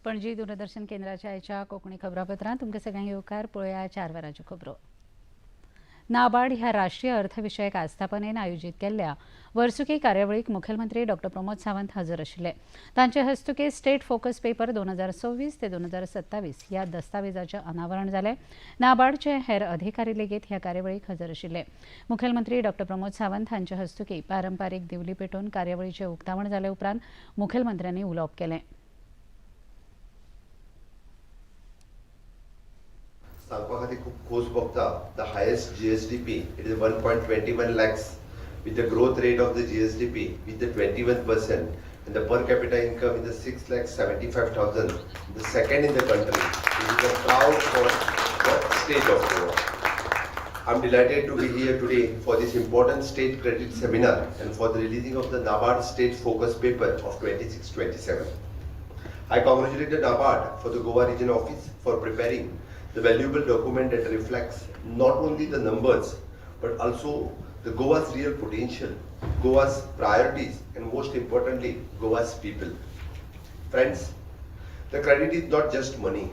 पणजी दूरदर्शन केंद्राच्या आयच्या कोंकणी खबरापत्रांत तुमकां सगळ्यांक येवकार. पळोवया 4 वरांच्यो खबरो. नाबार्ड ह्या राष्ट्रीय अर्थविशयक आस्थापनेन आयोजीत केल्ल्या वर्सुकी कार्यावळीक मुखेलमंत्री डॉक्टर प्रमोद सावंत हजर आशिल्ले. तांचे हस्तुकीं स्टेट फोकस पेपर 2026 ते 2027 ह्या दस्तावेजाचें अनावरण जालें. नाबार्डचे हेर अधिकारी लेगीत ह्या कार्यावळीक हजर आशिल्ले. मुखेलमंत्री डॉक्टर प्रमोद सावंत हांचे हस्तुकीं पारंपारीक दिवली पेटोवन कार्यावळीचें उक्तावण जाले उपरांत मुखेलमंत्र्यांनी उलोवप केलें. सांगपा खातीर खूब खोस भोगता. The highest GSDP, it is 1.21 lakhs with the growth rate of the GSDP with the 21% and the per capita income is the 6,75,000, the second in the country. It is a proud for the state of Goa. I am delighted to be here today for this important state credit seminar and for the releasing of the NABARD State Focus Paper of 26-27. I congratulate the NABARD for the Goa Region Office for preparing the valuable document that reflects not only the numbers but also the Goa's real potential, Goa's priorities, and most importantly, Goa's people. Friends, the credit is not just money.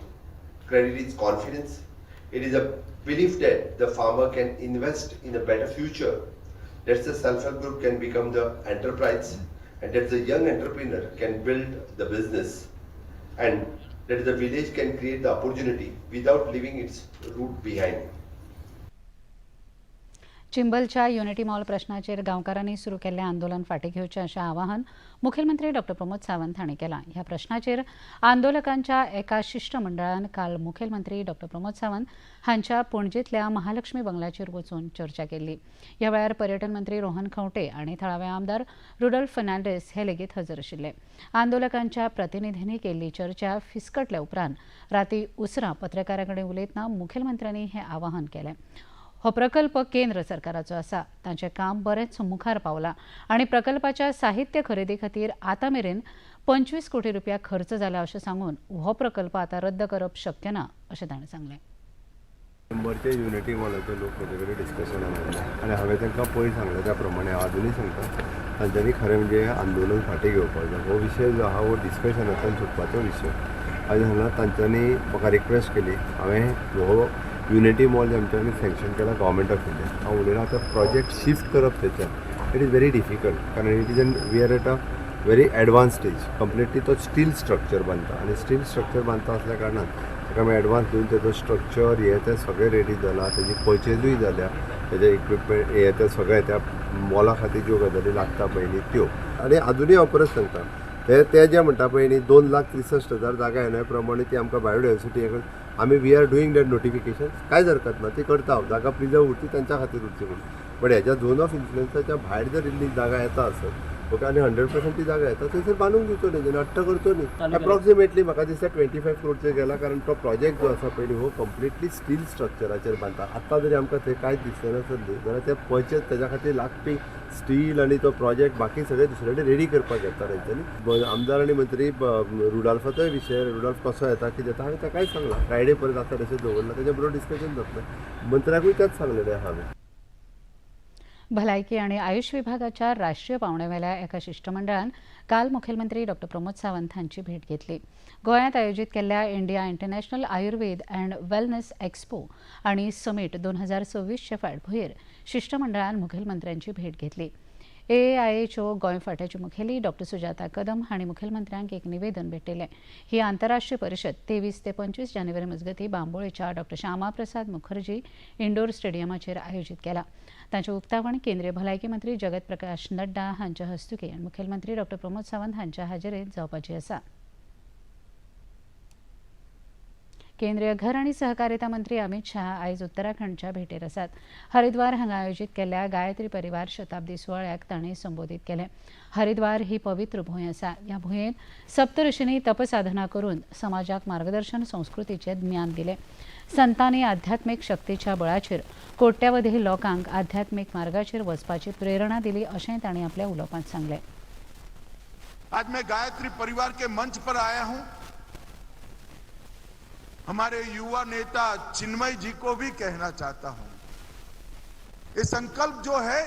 Credit is confidence. It is a belief that the farmer can invest in a better future, that the self-help group can become the enterprise, and that the young entrepreneur can build the business, and that the village can create the opportunity without leaving its root behind. चिंबलच्या unity mall प्रश्नाचेर गांवकारांनी सुरू केल्लें आंदोलन फाटीं घेवचें अशें आवाहन मुखेलमंत्री डॉक्टर प्रमोद सावंत हांणी केलां. ह्या प्रश्नाचेर आंदोलकांच्या एका शिश्टमंडळान काल मुखेलमंत्री डॉक्टर प्रमोद सावंत हांच्या पणजेंतल्या महालक्ष्मी बंगल्याचेर वचून चर्चा केल्ली. ह्या वेळार पर्यटन मंत्री रोहन खंवटे आनी थळावे आमदार रुडोल्फ फर्नांडीस हे लेगीत हजर आशिल्ले. आंदोलकांच्या प्रतिनिधींनी केल्ली चर्चा फिसकटल्या उपरांत राती उसरां पत्रकारां कडेन उलयतना मुखेलमंत्र्यांनी हें आवाहन केलें. हो प्रकल्प केंद्र सरकाराचो आसा. तांचें काम बरेंच मुखार पावलां आनी प्रकल्पाच्या साहित्य खरेदी खातीर आतां मेरेन 25 कोटी रुपया खर्च जाला अशें सांगून हो प्रकल्प आतां रद्द करप शक्य ना अशें ताणें सांगलें. शंबरचे युनिटी मॉलाचे लोक म्हजे कडेन डिस्कशनान आयले आनी हांवें तांकां पयर सांगलें त्या प्रमाणे हांव आजुनूय सांगता, तांच्यांनी खरें म्हणजे आंदोलन फाटीं घेवपाक जाय. हो विशय जो आहा हो डिस्कशनांतल्यान सुटपाचो विशय. आनी हांगा तांच्यांनी म्हाका रिक्वेस्ट केली. हांवें हो युनिटी मॉल जे आमच्यांनी सँक्शन केला गव्हर्मेंट ऑफ इंडिया, हांव उलयलां आतां प्रोजेक्ट शिफ्ट करप थंयच्यान it is very difficult, कारण it is an we are at a very advance stage completely. तो स्टील स्ट्रक्चर बांदता आनी स्टील स्ट्रक्चर बांदता आसल्या कारणान ताका आमी एडवान्स दिवन तेजो स्ट्रक्चर हें तें सगळें रेडी जाला, तेजी पर्चेजूय जाल्या, तेजे इक्विपमेंट हें तें सगळें त्या मॉला खातीर ज्यो गजाली लागता पयलीं त्यो. आनी आजुनूय हांव परत सांगता, ते ते जे म्हणटा पळय न्ही 2,63,000 जागा येना प्रमाणे ती आमकां बायोडायवर्सिटी आमी we are doing that notification, कांयच हरकत ना, ती करता हांव. जागा प्रिजर्व उरची तांच्या खातीर उरची म्हणून. बट हेज्या झोन ऑफ इन्फ्लुएन्साच्या भायर जर इल्ली जागा येता आसत, ओके, आनी 100% ती जागा येता थंयसर बांदूंक दिवचो न्ही, तेन्ना हट्ट करचो न्ही. एप्रॉक्सिमेटली म्हाका दिसता 25 क्रोडचेर गेला, कारण तो प्रोजेक्ट जो आसा पयलीं हो कंप्लिटली स्टील स्ट्रक्चराचेर बांदता. आतां जरी आमकां थंय कांयच दिसनासत न्ही जाल्यार ते पर्चेज तेज्या खातीर लागपी स्टील आनी तो प्रोजेक्ट बाकी सगळे दुसरे कडेन रेडी करपाक येता तेंच्यांनी. आमदार आनी मंत्री रुडाल्फाचोय विशय, रुडाल्फ कसो येता कितें येता, हांवें ताकाय सांगलां. फ्रायडे परत आसा तशें दवरलां, तेजे बरोबर डिस्कशन जातलें. मंत्र्याकूय तेंच सांगलेलें आहा हांवें. भलायकी आनी आयुष विभागाच्या राष्ट्रीय पांवड्यावेल्या एका शिश्टमंडळान काल मुखेलमंत्री डॉक्टर प्रमोद सावंत हांची भेट घेतली. गोंयांत आयोजीत केल्ल्या India International Ayurveda and Wellness Expo आनी समीट 2026चे फाटभुंयेर शिश्टमंडळान मुखेलमंत्र्यांची भेट घेतली. एएआयएचओ गोंय फांट्याची मुखेली डॉक्टर सुजाता कदम हांणी मुखेलमंत्र्यांक एक निवेदन भेटयलें. ही आंतरराष्ट्रीय परिशद 23 ते 25 जानेवारी मजगतीं बांबोळेच्या डॉक्टर श्यामाप्रसाद मुखर्जी इंडोर स्टेडियमाचेर आयोजीत केला. तांचें उक्तावण केंद्रीय भलायकी मंत्री जगत प्रकाश नड्डा हांच्या हस्तुकीं आनी मुखेलमंत्री डॉक्टर प्रमोद सावंत हांच्या हाजेरेंत जावपाची आसा. केंद्रीय घर आनी सहकारिता मंत्री अमित शाह आयज उत्तराखंडच्या भेटेर आसात. हरिद्वार हांगा आयोजीत केल्ल्या गायत्री परिवार शताब्दी सुवाळ्याक तांणी संबोधीत केलें. हरिद्वार ही पवित्र भूंय आसा. ह्या भुंयेंत सप्तऋषींनी तपसाधना करून समाजाक मार्गदर्शन संस्कृतीचें ज्ञान दिलें. संतांनी आध्यात्मीक शक्तीच्या बळाचेर कोट्यावधी लोकांक आध्यात्मीक मार्गाचेर वचपाची प्रेरणा दिली अशें तांणी आपल्या उलोवपांत सांगलें. आज मैं गायत्री परिवार के मंच पर आया हूं. हमारे युवा नेता चिन्मय जी को भी कहना चाहता हूं, ये संकल्प जो है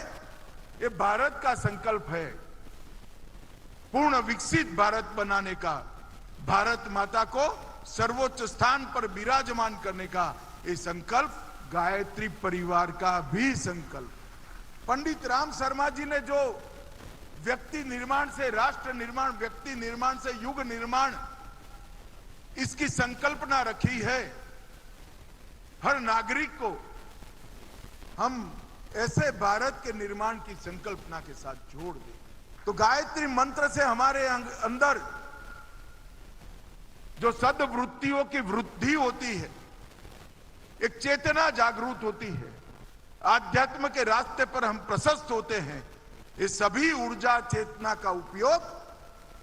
ये भारत का संकल्प है, पूर्ण विकसित भारत बनाने का. भारत माता को सर्वोच्च स्थान पर विराजमान करने का ये संकल्प गायत्री परिवार का भी संकल्प। पंडित राम शर्मा जी ने जो व्यक्ति निर्माण से राष्ट्र निर्माण, व्यक्ति निर्माण से युग निर्माण, इसकी संकल्पना रखी है, हर नागरिक को हम ऐसे भारत के निर्माण की संकल्पना के साथ जोड़ दें। तो गायत्री मंत्र से हमारे अंदर जो सद्वृत्तियों की वृद्धि होती है, एक चेतना जागृत होती है, आध्यात्म के रास्ते पर हम प्रशस्त होते हैं। ये सभी ऊर्जा चेतना का उपयोग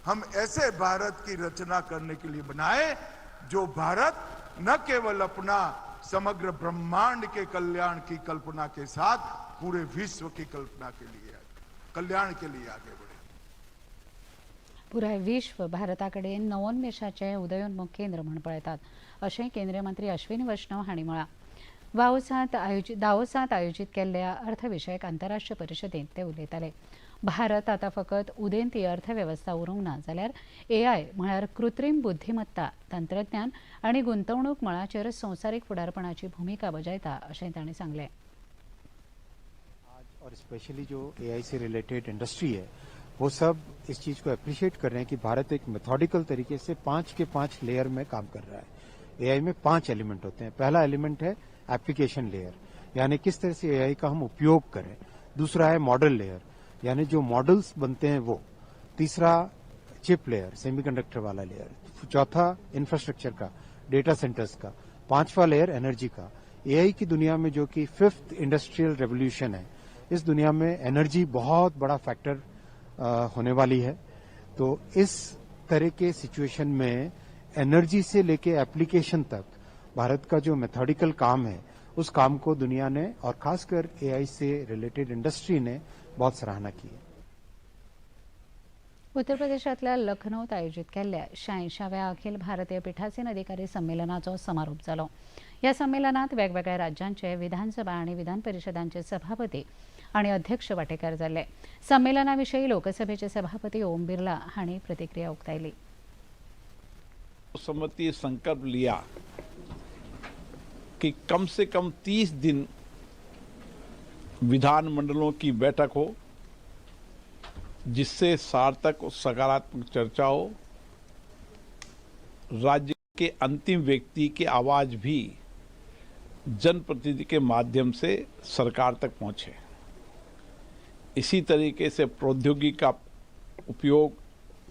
हम ऐसे भारत की रचना करने के लिए बनाए जो भारत न केवल अपना समग्र ब्रह्मांड के कल्याण की कल्पना के साथ पूरे विश्व की कल्पना के लिए, कल्याण के लिए आगे बढ़े। पुराय विश्व भारताकडेन नवोन्मेषाचे उदयोन्मुख केंद्र म्हूण पळयतात अशें केंद्रीय मंत्री अश्विनी वैष्णव हांणी म्हळां। दावोसांत आयोजीत केल्ल्या अर्थविशयक आंतरराष्ट्रीय परिशदेंत ते उलयताले। भारत आतां फकत उदेंती अर्थवेवस्था उरूंक ना, जाल्यार एआय म्हळ्यार कृत्रीम बुद्धिमत्ता, तंत्रज्ञान आनी गुंतवणूक मळाचेर संवसारीक फुडारपणाची भुमिका बजायता अशें तांणी सांगलें। आज और स्पेशली जो एआई से रिलेटेड इंडस्ट्री है वो सब इस चीज को अप्रिशिएट कर रहे हैं कि भारत एक मेथोडिकल तरीके से 5 के 5 लेयर में काम कर रहा है। एआई में 5 एलिमेंट होते हैं। पहला एलिमेंट है एप्लीकेशन लेयर, यानी किस तरह से एआई का हम उपयोग करें। दूसरा है मॉडल लेयर, यानी जो मॉडल्स बनते हैं वो। तीसरा चिप लेयर, सेमीकंडक्टर वाला लेयर। चौथा इंफ्रास्ट्रक्चर का, डेटा सेंटर्स का। पांचवा लेयर एनर्जी का। एआई की दुनिया में जो कि 5th industrial revolution है, इस दुनिया में एनर्जी बहुत बड़ा फैक्टर होने वाली है। तो इस तरह के सिचुएशन में एनर्जी से लेके एप्लीकेशन तक भारत का जो मेथोडिकल काम है, उस काम को दुनिया ने और खासकर एआई से रिलेटेड इंडस्ट्री ने बहुत सराहना की है। उत्तर प्रदेशांतल्या लखनौत आयोजित केल्ल्या 86व्या अखिल भारतीय पीठासीन अधिकारी संमेलनाचो समारोप जालो। ह्या संमेलनात वेगवेगळ्या राज्यांचे विधानसभा आनी विधान परिशदांचे सभापती आनी अध्यक्ष वांटेकार जाल्ले। संमेलना विशीं लोकसभेचे सभापती ओम बिर्ला हांणी प्रतिक्रिया उक्तायली। सहमति संकल्प लिया कि कम से कम 30 दिन विधानमंडलों की बैठक हो, जिससे सार्थक और सकारात्मक चर्चा हो। राज्य के अंतिम व्यक्ति की आवाज़ भी जनप्रतिनिधि के माध्यम से सरकार तक पहुंचे। इसी तरीके से प्रौद्योगिकी का उपयोग,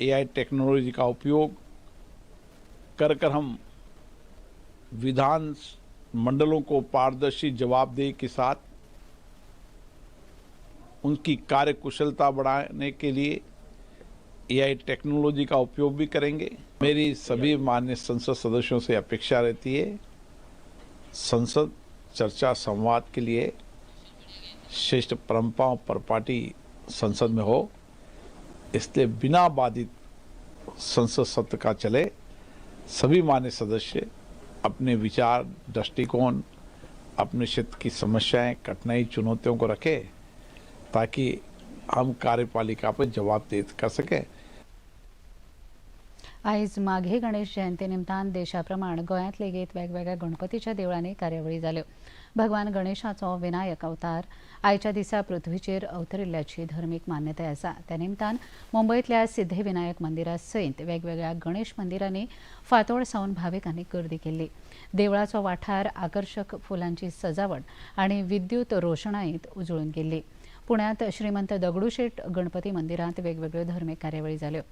एआई टेक्नोलॉजी का उपयोग कर कर हम विधान मंडलों को पारदर्शी जवाबदेही के साथ उनकी कार्यकुशलता बढ़ाने के लिए एआई टेक्नोलॉजी का उपयोग भी करेंगे। मेरी सभी माननीय संसद सदस्यों से अपेक्षा रहती है, संसद चर्चा संवाद के लिए श्रेष्ठ परंपराओं परपाटी संसद में हो, इसलिए बिना बाधित संसद सत्र का चले। सभी माननीय सदस्य अपने विचार, दृष्टिकोण, अपने क्षेत्र की समस्याएं, कठिनाई, चुनौतियों को रखें ताकि हम कार्यपालिका पर जवाबदेही कर सकें। आयज माघे गणेश जयंती निमतान देशा प्रमाण गोंयांत लेगीत वेगवेगळ्या गणपतीच्या देवळांनी कार्यावळी जाल्यो। भगवान गणेशाचो विनायक अवतार आयच्या दिसा पृथ्वीचेर अवतरिल्ल्याची धर्मीक मान्यताय आसा। त्या निमतान मुंबयतल्या सिद्धिविनायक मंदिरा सयत वेगवेगळ्या गणेश मंदिरांनी फांतोड सावन भाविकांनी गर्दी केल्ली। देवळाचो वाठार आकर्शक फुलांची सजावट आनी विद्युत रोषणाईत उजळून गेल्ली। पुण्यांत श्रीमंत दगडूशेठ गणपती मंदिरांत वेगवेगळ्यो धर्मीक कार्यावळी जाल्यो।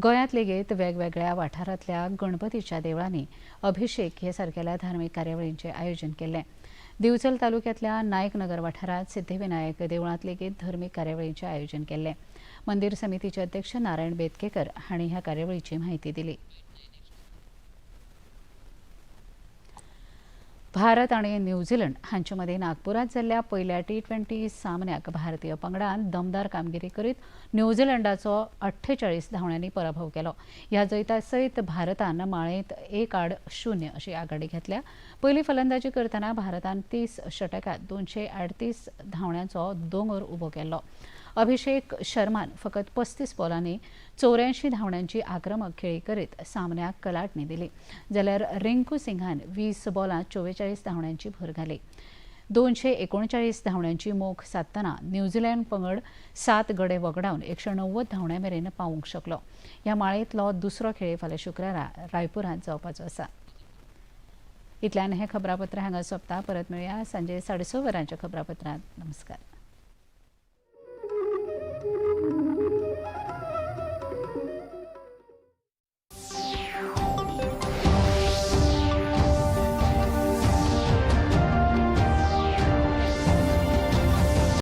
गोंयांत लेगीत वेगवेगळ्या वाठारांतल्या गणपतीच्या देवळांनी अभिषेक हे सारकेल्या धार्मीक कार्यावळींचें आयोजन केल्लें। दिवचल तालुक्यांतल्या नायकनगर वाठारांत सिद्धिविनायक देवळांत लेगीत धर्मीक कार्यावळींचें आयोजन केल्लें। मंदिर समितीचे अध्यक्ष नारायण बेतकेकर हांणी ह्या कार्यावळीची म्हायती दिली। भारत आनी न्यूझीलंड हांचे मदीं नागपुरांत जाल्ल्या पयल्या T20 सामन्याक भारतीय पंगडान दमदार कामगिरी करीत न्यूझीलंडाचो 48 धांवड्यांनी पराभव केलो। ह्या जैता सयत भारतान माळेंत 1-0 अशी आघाडी घेतल्या। पयली फलंदाजी करतना भारतान 30 षटकांत 238 धांवड्यांचो दोंगर उबो केल्लो। अभिषेक शर्मान फकत 35 बॉलांनी 84 धांवड्यांची आक्रमक खेळी करीत सामन्याक कलाटणी दिली, जाल्यार रिंकू सिंगान 20 बॉलांत 44 धांवड्यांची भर घाली. 239 धांवड्यांची मोख सादतना न्यूझीलंड पंगड 7 गडे वगडावन 190 धांवड्या मेरेन पावूंक शकलो. ह्या माळेंतलो दुसरो खेळ फाल्यां शुक्रारा रायपुरांत जावपाचो आसा. इतल्यान हें खबरापत्र हांगा सोंपता. परत मेळया सांजे 6:30 वरांच्या खबरापत्रांत. नमस्कार.